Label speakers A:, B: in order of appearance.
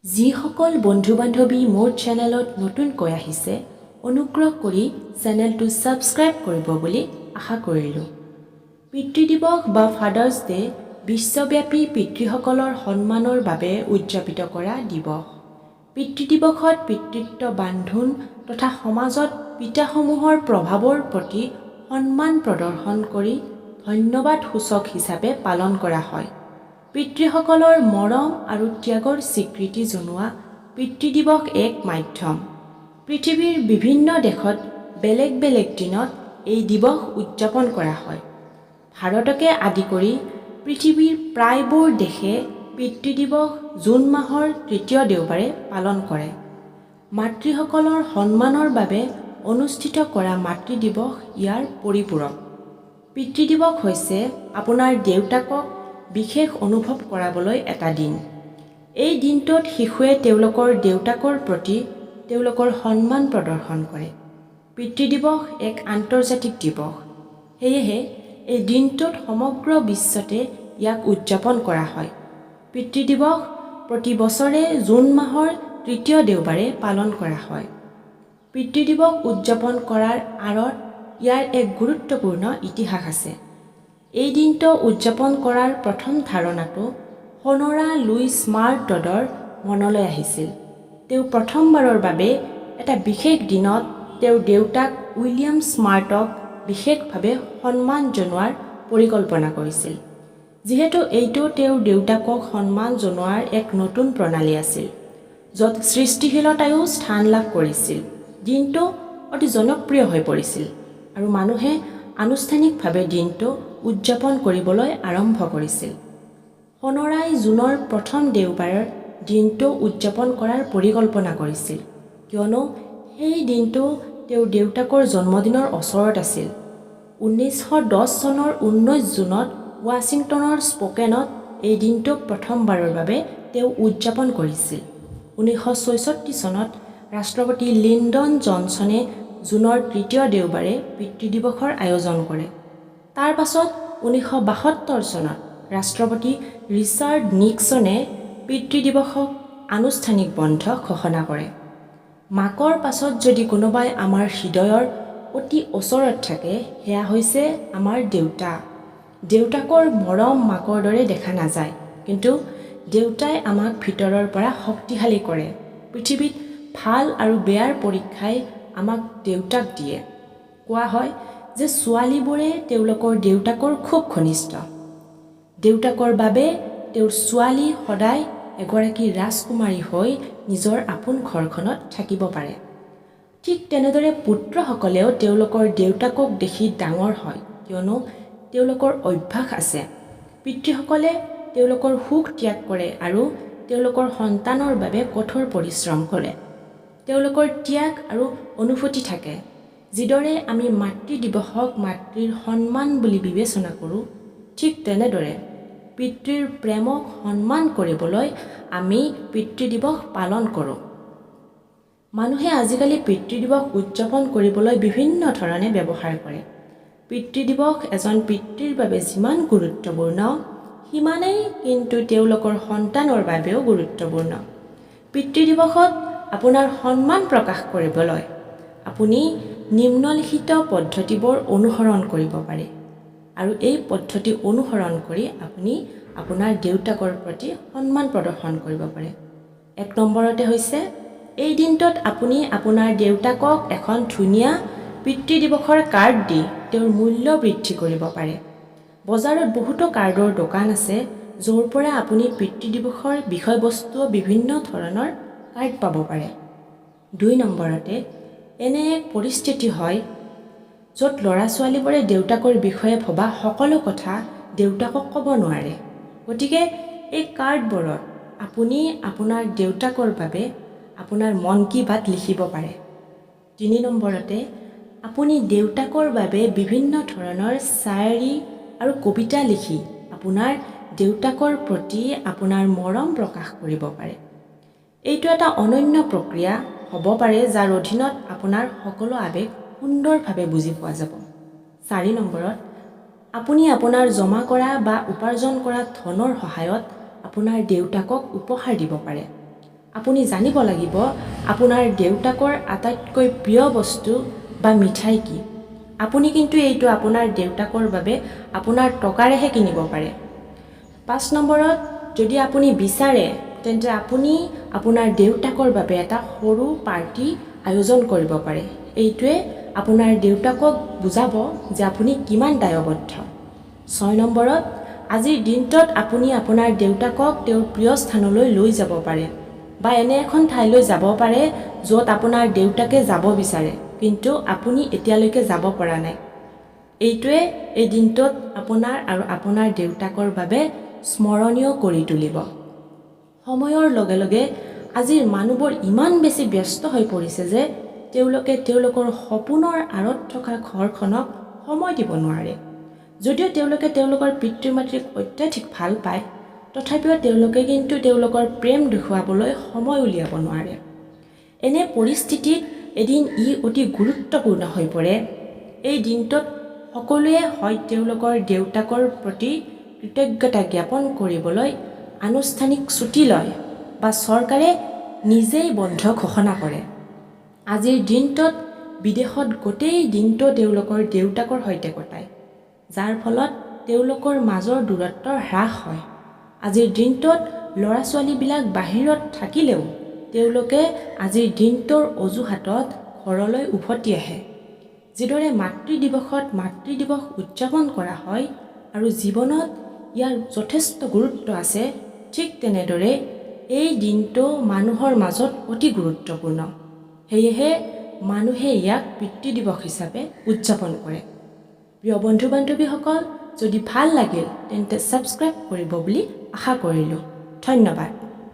A: যিসকল বন্ধু বান্ধৱী মোৰ চেনেলত নতুনকৈ আহিছে, অনুগ্ৰহ কৰি চেনেলটো ছাবস্ক্ৰাইব কৰিব বুলি আশা কৰিলোঁ। পিতৃ দিৱস বা ফাদাৰ্ছ ডে বিশ্বব্যাপী পিতৃসকলৰ সন্মানৰ বাবে উদযাপিত কৰা দিৱস। পিতৃ দিৱসত পিতৃত্ব বান্ধোন তথা সমাজত পিতাসমূহৰ প্ৰভাৱৰ প্ৰতি সন্মান প্ৰদৰ্শন কৰি ধন্যবাদসূচক হিচাপে পালন কৰা হয়। পিতৃসকলৰ মৰম আৰু ত্যাগৰ স্বীকৃতি জনোৱা পিতৃ দিৱস এক মাধ্যম। পৃথিৱীৰ বিভিন্ন দেশত বেলেগ বেলেগ দিনত এই দিৱস উদযাপন কৰা হয়। ভাৰতকে আদি কৰি পৃথিৱীৰ প্ৰায়বোৰ দেশে পিতৃ দিৱস জুন মাহৰ তৃতীয় দেওবাৰে পালন কৰে। মাতৃসকলৰ সন্মানৰ বাবে অনুষ্ঠিত কৰা মাতৃ দিৱস ইয়াৰ পৰিপূৰক। পিতৃ দিৱস হৈছে আপোনাৰ দেউতাকক বিশেষ অনুভৱ কৰাবলৈ এটা দিন। এই দিনটোত শিশুৱে তেওঁলোকৰ দেউতাকৰ প্ৰতি তেওঁলোকৰ সন্মান প্ৰদৰ্শন কৰে। পিতৃ দিৱস এক আন্তৰ্জাতিক দিৱস, সেয়েহে এই দিনটোত সমগ্ৰ বিশ্বতে ইয়াক উদযাপন কৰা হয়। পিতৃ দিৱস প্ৰতি বছৰে জুন মাহৰ তৃতীয় দেওবাৰে পালন কৰা হয়। পিতৃ দিৱস উদযাপন কৰাৰ আঁৰত ইয়াৰ এক গুৰুত্বপূৰ্ণ ইতিহাস আছে। এই দিনটো উদযাপন কৰাৰ প্ৰথম ধাৰণাটো সনৰা লুইচ স্মাৰ্ট ডডৰ মনলৈ আহিছিল। তেওঁ প্ৰথমবাৰৰ বাবে এটা বিশেষ দিনত তেওঁৰ দেউতাক উইলিয়াম স্মাৰ্টক বিশেষভাৱে সন্মান জনোৱাৰ পৰিকল্পনা কৰিছিল। যিহেতু এইটো তেওঁৰ দেউতাকক সন্মান জনোৱাৰ এক নতুন প্ৰণালী আছিল, য'ত সৃষ্টিশীলতায়ো স্থান লাভ কৰিছিল, দিনটো অতি জনপ্ৰিয় হৈ পৰিছিল আৰু মানুহে আনুষ্ঠানিকভাৱে দিনটো উদযাপন কৰিবলৈ আৰম্ভ কৰিছিল। সনৰাই জুনৰ প্ৰথম দেওবাৰৰ দিনটো উদযাপন কৰাৰ পৰিকল্পনা কৰিছিল, কিয়নো সেই দিনটো তেওঁৰ দেউতাকৰ জন্মদিনৰ ওচৰত আছিল। 1910 চনৰ 19 জুনত ৱাশ্বিংটনৰ স্প'কেনত এই দিনটো প্ৰথমবাৰৰ বাবে তেওঁ উদযাপন কৰিছিল। 1966 চনত ৰাষ্ট্ৰপতি লিণ্ডন জনছনে জুনৰ তৃতীয় দেওবাৰে পিতৃ দিৱসৰ আয়োজন কৰে। তাৰ পাছত 1972 চনত ৰাষ্ট্ৰপতি ৰিচাৰ্ড নিক্সনে পিতৃ দিৱসক আনুষ্ঠানিক বন্ধ ঘোষণা কৰে। মাকৰ পাছত যদি কোনোবাই আমাৰ হৃদয়ৰ অতি ওচৰত থাকে, সেয়া হৈছে আমাৰ দেউতা। দেউতাকৰ মৰম মাকৰ দৰে দেখা নাযায়, কিন্তু দেউতাই আমাক ভিতৰৰ পৰা শক্তিশালী কৰে। পৃথিৱীত ভাল আৰু বেয়াৰ পৰীক্ষাই আমাক দেউতাক দিয়ে। কোৱা হয় যে ছোৱালীবোৰে তেওঁলোকৰ দেউতাকৰ খুব ঘনিষ্ঠ। দেউতাকৰ বাবে তেওঁৰ ছোৱালী সদায় এগৰাকী ৰাজকুমাৰী হৈ নিজৰ আপোন ঘৰখনত থাকিব পাৰে। ঠিক তেনেদৰে পুত্ৰসকলেও তেওঁলোকৰ দেউতাকক দেখি ডাঙৰ হয়, কিয়নো তেওঁলোকৰ অভ্যাস আছে। পিতৃসকলে তেওঁলোকৰ সুখ ত্যাগ কৰে আৰু তেওঁলোকৰ সন্তানৰ বাবে কঠোৰ পৰিশ্ৰম কৰে। তেওঁলোকৰ ত্যাগ আৰু অনুভূতি থাকে। যিদৰে আমি মাতৃ দিৱসক মাতৃৰ সন্মান বুলি বিবেচনা কৰোঁ, ঠিক তেনেদৰে পিতৃৰ প্ৰেমক সন্মান কৰিবলৈ আমি পিতৃ দিৱস পালন কৰোঁ। মানুহে আজিকালি পিতৃ দিৱস উদযাপন কৰিবলৈ বিভিন্ন ধৰণে ব্যৱহাৰ কৰে। পিতৃ দিৱস এজন পিতৃৰ বাবে যিমান গুৰুত্বপূৰ্ণ, সিমানেই কিন্তু তেওঁলোকৰ সন্তানৰ বাবেও গুৰুত্বপূৰ্ণ। পিতৃ দিৱসত আপোনাৰ সন্মান প্ৰকাশ কৰিবলৈ আপুনি নিম্নলিখিত পদ্ধতিবোৰ অনুসৰণ কৰিব পাৰে আৰু এই পদ্ধতি অনুসৰণ কৰি আপুনি আপোনাৰ দেউতাকৰ প্ৰতি সন্মান প্ৰদৰ্শন কৰিব পাৰে। এক নম্বৰতে হৈছে, এই দিনটোত আপুনি আপোনাৰ দেউতাকক এখন ধুনীয়া পিতৃ দিৱসৰ কাৰ্ড দি তেওঁৰ মূল্য বৃদ্ধি কৰিব পাৰে। বজাৰত বহুতো কাৰ্ডৰ দোকান আছে, য'ৰ পৰা আপুনি পিতৃ দিৱসৰ বিষয়বস্তুও বিভিন্ন ধৰণৰ কাৰ্ড পাব পাৰে। দুই নম্বৰতে, এনে এক পৰিস্থিতি হয় য'ত ল'ৰা ছোৱালীবোৰে দেউতাকৰ বিষয়ে ভবা সকলো কথা দেউতাকক ক'ব নোৱাৰে। গতিকে এই কাৰ্ডবোৰত আপুনি আপোনাৰ দেউতাকৰ বাবে আপোনাৰ মন কী বাত লিখিব পাৰে। তিনি নম্বৰতে, আপুনি দেউতাকৰ বাবে বিভিন্ন ধৰণৰ শ্বায়েৰী আৰু কবিতা লিখি আপোনাৰ দেউতাকৰ প্ৰতি আপোনাৰ মৰম প্ৰকাশ কৰিব পাৰে। এইটো এটা অনন্য প্ৰক্ৰিয়া হ'ব পাৰে, যাৰ অধীনত আপোনাৰ সকলো আৱেগ সুন্দৰভাৱে বুজি পোৱা যাব। চাৰি নম্বৰত, আপুনি আপোনাৰ জমা কৰা বা উপাৰ্জন কৰা ধনৰ সহায়ত আপোনাৰ দেউতাকক উপহাৰ দিব পাৰে। আপুনি জানিব লাগিব আপোনাৰ দেউতাকৰ আটাইতকৈ প্ৰিয় বস্তু বা মিঠাই কি। আপুনি কিন্তু এইটো আপোনাৰ দেউতাকৰ বাবে আপোনাৰ টকাৰেহে কিনিব পাৰে। 5 নম্বৰত, যদি আপুনি বিচাৰে তেন্তে আপুনি আপোনাৰ দেউতাকৰ বাবে এটা সৰু পাৰ্টি আয়োজন কৰিব পাৰে। এইটোৱে আপোনাৰ দেউতাকক বুজাব যে আপুনি কিমান দায়বদ্ধ। 6 নম্বৰত, আজিৰ দিনটোত আপুনি আপোনাৰ দেউতাকক তেওঁৰ প্ৰিয় স্থানলৈ লৈ যাব পাৰে বা এনে এখন ঠাইলৈ যাব পাৰে য'ত আপোনাৰ দেউতাকে যাব বিচাৰে, কিন্তু আপুনি এতিয়ালৈকে যাব পৰা নাই। এইটোৱে এই দিনটোত আপোনাৰ আৰু আপোনাৰ দেউতাকৰ বাবে স্মৰণীয় কৰি তুলিব। সময়ৰ লগে লগে আজিৰ মানুহবোৰ ইমান বেছি ব্যস্ত হৈ পৰিছে যে তেওঁলোকে তেওঁলোকৰ সপোনৰ আঁৰত থকা ঘৰখনক সময় দিব নোৱাৰে। যদিও তেওঁলোকে তেওঁলোকৰ পিতৃ মাতৃক অত্যাধিক ভাল পায়, তথাপিও তেওঁলোকে কিন্তু তেওঁলোকৰ প্ৰেম দেখুৱাবলৈ সময় উলিয়াব নোৱাৰে। এনে পৰিস্থিতিত এদিন ই অতি গুৰুত্বপূৰ্ণ হৈ পৰে। এই দিনটোত সকলোৱে হয় তেওঁলোকৰ দেউতাকৰ প্ৰতি কৃতজ্ঞতা জ্ঞাপন কৰিবলৈ আনুষ্ঠানিক ছুটী লয় বা চৰকাৰে নিজেই বন্ধ ঘোষণা কৰে। আজিৰ দিনটোত বিদেশত গোটেই দিনটো তেওঁলোকৰ দেউতাকৰ সৈতে কটায়, যাৰ ফলত তেওঁলোকৰ মাজৰ দূৰত্ব হ্ৰাস হয়। আজিৰ দিনটোত ল'ৰা ছোৱালীবিলাক বাহিৰত থাকিলেও তেওঁলোকে আজিৰ দিনটোৰ অজুহাতত ঘৰলৈ উভতি আহে। যিদৰে মাতৃ দিৱসত মাতৃ দিৱস উদযাপন কৰা হয় আৰু জীৱনত ইয়াৰ যথেষ্ট গুৰুত্ব আছে, ঠিক তেনেদৰে এই দিনটো মানুহৰ মাজত অতি গুৰুত্বপূৰ্ণ। সেয়েহে মানুহে ইয়াক পিতৃ দিৱস হিচাপে উদযাপন কৰে। প্ৰিয় বন্ধু বান্ধৱীসকল, যদি ভাল লাগিল তেন্তে ছাবস্ক্ৰাইব কৰিব বুলি আশা কৰিলোঁ। ধন্যবাদ।